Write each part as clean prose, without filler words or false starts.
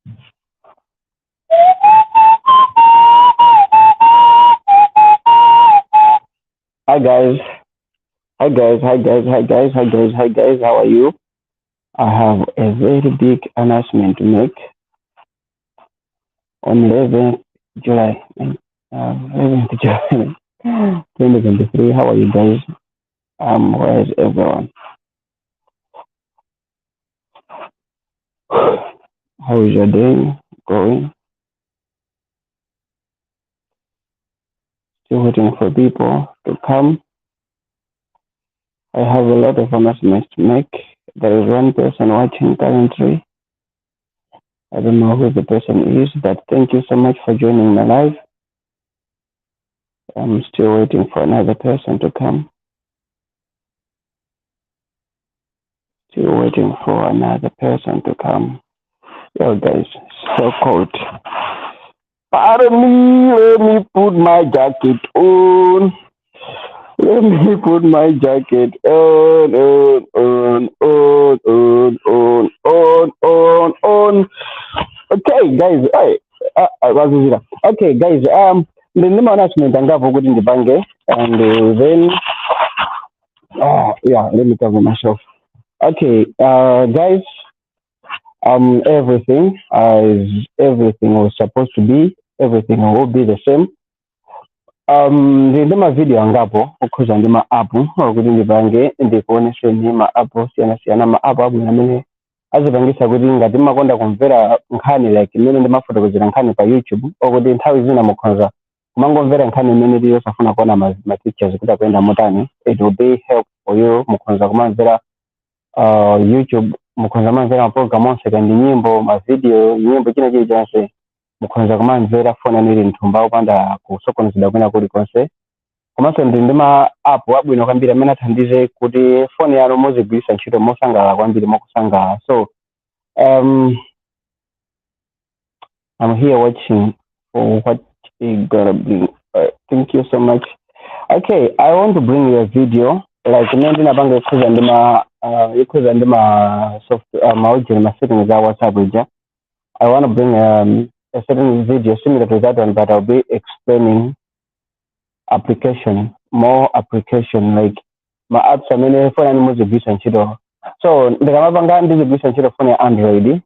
Hi guys, hi guys, hi guys, hi guys, hi guys, hi guys. How are you? I have a very big announcement to make on 11th July. 11th July 2023. How are you guys? Where is everyone? How is your day going? Still waiting for people to come. I have a lot of announcements to make. There is one person watching currently. I don't know who the person is, but thank you so much for joining my live. I'm still waiting for another person to come. Still waiting for another person to come. Yo, guys, so cold. Pardon me, let me put my jacket on. Let me put my jacket on. Okay, guys, hey, okay, guys, the name announcement I'm going to in the bange, and then, yeah, let me cover myself. Okay, guys, everything as everything was supposed to be, everything will be the same. Ndine mavideo angapo okhuza ndi ma app okuti ndipange ndikuonetseni ma app osiyanasiyana ma app abwino amene azipangisa kuti ngati mmakonda kumvera nkhani like imene ndimafotokozera nkhani pa YouTube okuti nthawi zina mukhoza kumangomvera nkhani imene ili yosafuna kuona ma pictures kuti akuyenda motani. It will be help for you. Mukhoza kumamvera YouTube, mukhoza kumamvera maprogram onse kandi nyimbo mavideo nyimbo china chilichonse mukhoza kumamvera foni yanu ili mthumba upanda kusokonezedwa kwina kulikonse. Komanso ndi ma app abwino kwambiri amene athandize kuti foni yanu muzigwiritsa ntchito mosangalala kwambiri mokusangalala. So I'm here watching for what is gonna be. Thank you so much. Okay, I want to bring you a video like ine ndinapanga ikhuza ndi ma software maujeni ma settings za WhatsApp ija. I want to bring a certain video similar to that one, but I'll be explaining more application like my apps amene phone yanu muzigwiritsa ntchito. So ndikamapanga ndizigwiritsa ntchito phone ya Android.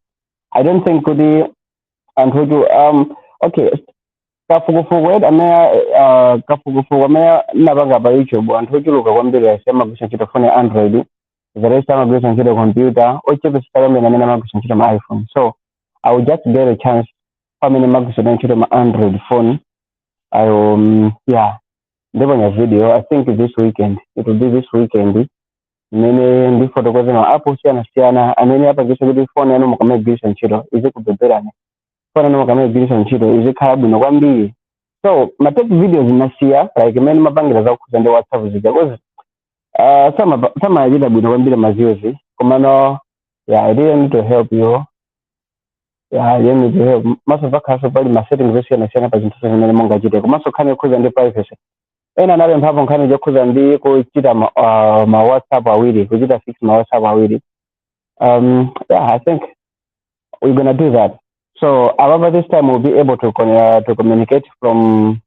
I don't think kuti anthu okay, kafukufuku amene napanga pa YouTube anthu ochuluka kwambiri amagwiritsa ntchito phone ya Android. The rest amagwiritsa ntchito computer ochepesa kwambiri amene amagwiritsa ntchito ma iPhone. So I will just get a chance how many magazines to my Android phone. I yeah, they want a video. I think this weekend. It will be this weekend. Many before the question Apple Siana and many other get a phone and no make this and chido. Is it could be better? Phone no make this and chido. Is it carbon no one be? So my take videos in Asia, like many my bangers out and the WhatsApp is was some I did a good one be the Mazuzi. Comano, yeah, I didn't need to help you. Yeah, you need to help. Most of us have probably my settings this year and send up as in the Monga Jide. Most of can you and the privacy. And another have kind of and the go chita my WhatsApp already. We did a fix my WhatsApp already. Yeah, I think we're gonna do that. So however this time we'll be able to communicate from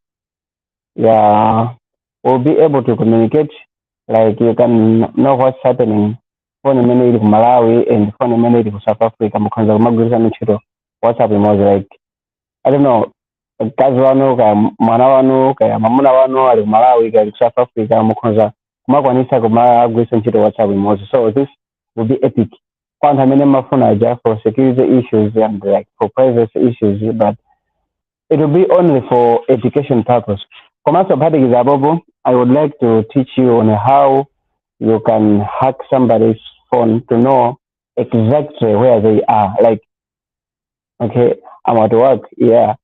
yeah, we'll be able to communicate like you can know what's happening for the minute of Malawi and for the minute of South Africa because of Magriza WhatsApp was like I don't know kazi wanu ka mwana wanu ka mamuna wanu ali Malawi ka South Africa mukhoza kumakwanisa kumagwiritsa ntchito WhatsApp imozi. So this will be epic. Kwantha amene mafuna just for security issues and like for privacy issues, but it will be only for education purpose. Komanso phatikiza apopo, I would like to teach you on how you can hack somebody's phone to know exactly where they are. Like, okay, I'm at work, yeah,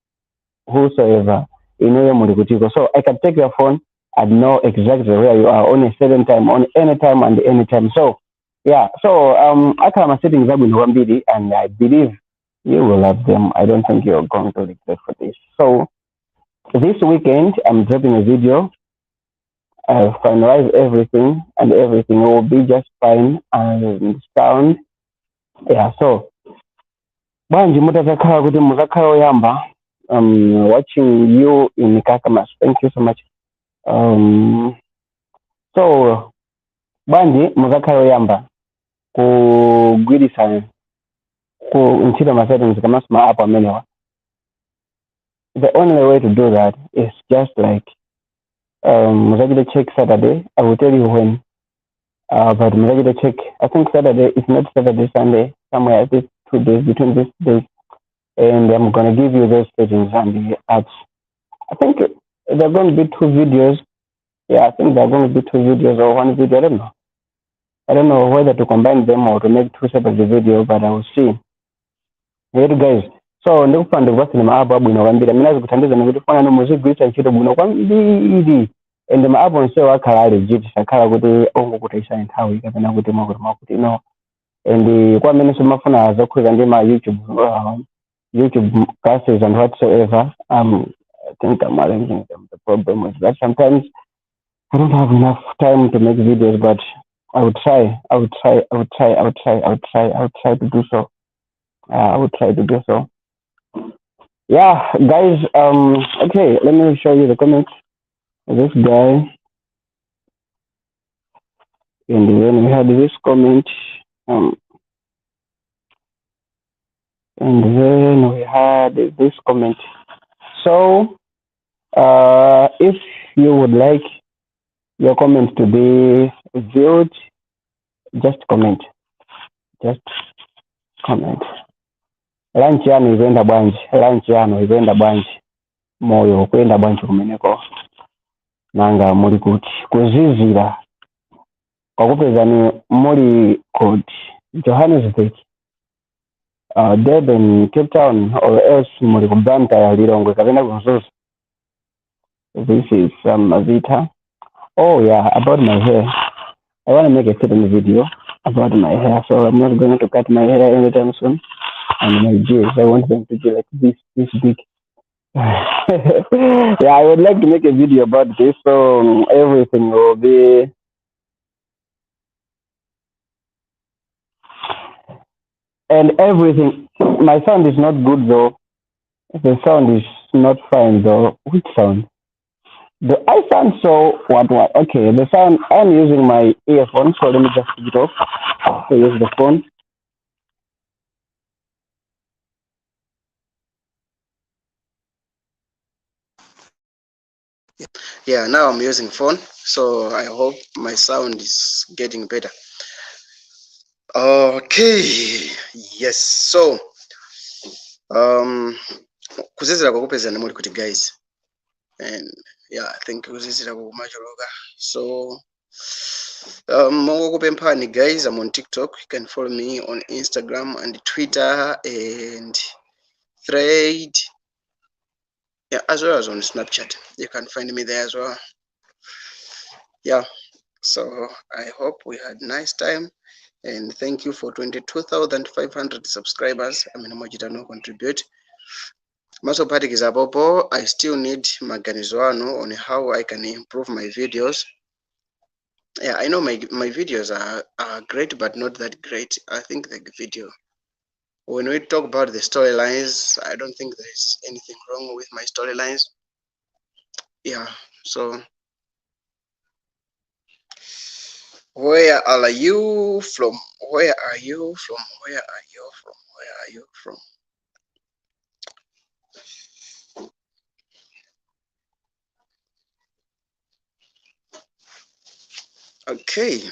whosoever, so I can take your phone and know exactly where you are on a certain time, on any time and any time. So yeah, so I can settings up in Wambidi and I believe you will love them. I don't think you're going to regret for this. So this weekend I'm dropping a video. I've finalized everything and everything will be just fine and sound. Yeah, so Bwanji mutakhala kuti muzakhala oyamba watching you in Kakamas. Thank you so much. So bwanji muzakhala oyamba kugwirisana ku ntchito ma settings komanso ma app amenewa. The only way to do that is just like muzachita check Saturday. I will tell you when. But muzachita check. I think Saturday, if not Saturday, Sunday, somewhere these 2 days, between these days, and I'm gonna give you those settings and the apps. I think there are going to be 2 videos. Yeah, I think there are going to be 2 videos or 1 video. I don't know. I don't know whether to combine them or to make 2 separate videos, but I will see. Hey guys, so ndikupanda kubasina maabu abu inawambira minazi kutandiza nikuti fana no muzigwisa ntchito buno kwambiri and maabu onsewo akhala ali legit sakhala kuti ongokutaisa nthawi kapena kuti mwakuti no and kwa amene simafuna zokhudza ndi ma YouTube classes and whatsoever. I think I'm arranging them. The problem is that sometimes I don't have enough time to make videos, but I would try to do so. I would try to do so. Yeah, guys. Okay, let me show you the comments. This guy, and then we had this comment. And then we had this comment. So, if you would like your comment to be viewed, just comment. Just comment. Lunch yanu ikwenda bwanji. Lunch yanu ikwenda bwanji. Moyo kwenda bwanji kumeneko. Nanga muri kuti. Kuzizira. Kwakupeza ni muri kuti. Johannesburg. Durban, Cape Town, or else muri kubanta ya Lilongwe kapena kunzuzu. This is Avita. Oh yeah, about my hair. I want to make a certain video about my hair, so I'm not going to cut my hair anytime soon. And my J's, I want them to be like this big. Yeah, I would like to make a video about this, so everything will be. And everything, my sound is not good though. The sound is not fine though. Which sound? Do I sound so what? Okay, the sound, I'm using my earphone, so let me just take it off. So use the phone. Yeah, now I'm using phone, so I hope my sound is getting better. Okay, yes. So kuzizira kwakupeza namuli kuti guys, and yeah, I think kuzizira kumacholoka. So mongokupemphani guys, I'm on TikTok. You can follow me on Instagram and Twitter and Thread. Yeah, as well as on Snapchat. You can find me there as well. Yeah, so I hope we had a nice time, and thank you for 22,500 subscribers. I mean, mojita no contribute. Maso patikiza popo, I still need maganizo ano on how I can improve my videos. Yeah, I know my videos are great, but not that great. I think the video, when we talk about the storylines, I don't think there's anything wrong with my storylines. Yeah, so where are you from? Where are you from? Where are you from? Where are you from? Okay,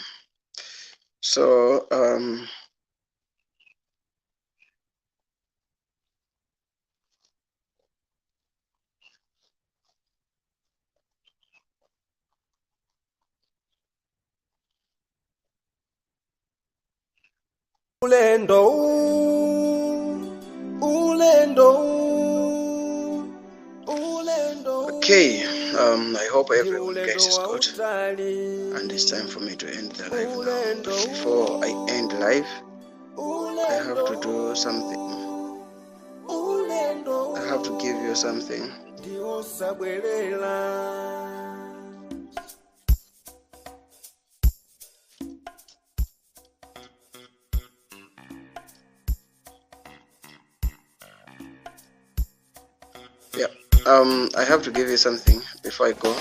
so okay, I hope everyone guys is good, and it's time for me to end the live now. But before I end live, I have to do something. I have to give you something. Yeah. I have to give you something before I go.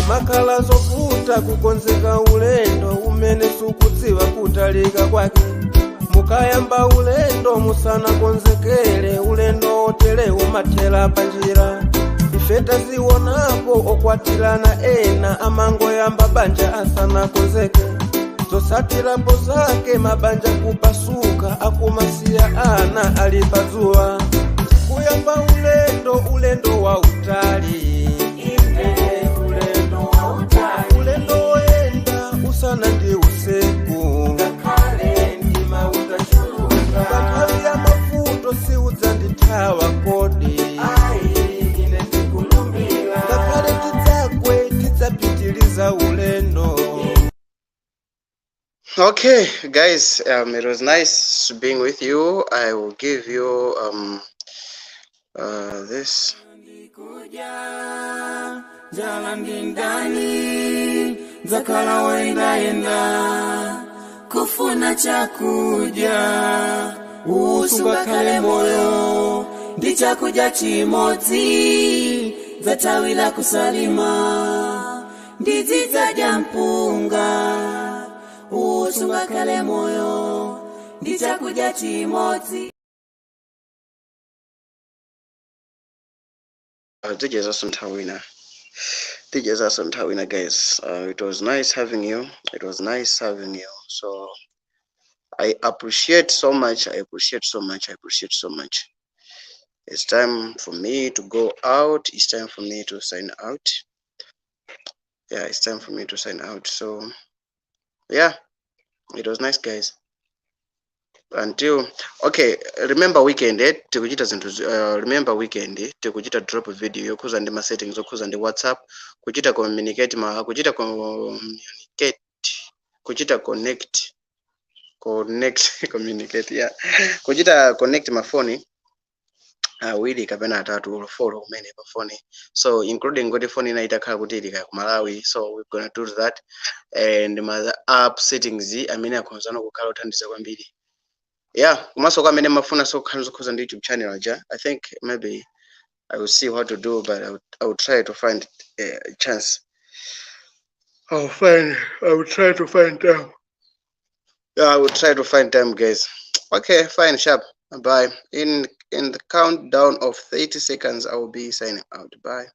Makala zofuta kukonzeka ulendo umene sukudziwa kutalika kwake. Mukayamba ulendo musana konzekele ulendo otele umathera panjira. Ife tazionapo okwatirana ena amango yamba banja asana konzeke. Zosatirapo zake mabanja kupasuka akumasiya ana alipazuwa. Kuyamba ulendo wa utali. Ulendo enda usana ndi usiku. Ngakhale ndima utachuluka. Panthawi ya mavuto siudza ndithawa kodi. Ine ndikulumbira. Ngakhale tidzagwe tidzapitiliza ulendo. Okay, guys, it was nice being with you. I will give you this. Jala ndindani zakala waenda kufuna chakuja usunga kale moyo ndichakuja chimodzi zatawila kusalima ndiziza jampunga usunga kale moyo ndichakuja chimodzi. Tijeza Sontawina, guys. It was nice having you. So I appreciate so much. It's time for me to go out. It's time for me to sign out. So yeah, it was nice, guys. Until remember weekend tikuchita zinthu tikuchita drop video yokhuza ndi ma settings okhuza ndi WhatsApp, kuchita communicate kuchita connect mafoni awiri kapena atatu or 4 umene pa phone, so including kuti phone ina itakhala kuti ili ku Malawi, so we're gonna do that, and ma app settings amene akhonzana kukhala uthandiza kwambiri. Yeah, kumaso kwa mene mafuna so kukhala ndi YouTube channel aja. I think maybe I will see what to do, but I will try to find a chance. I will try to find time. Yeah, I will try to find time, guys. Okay, fine, sharp. Bye. In the countdown of 30 seconds, I will be signing out. Bye.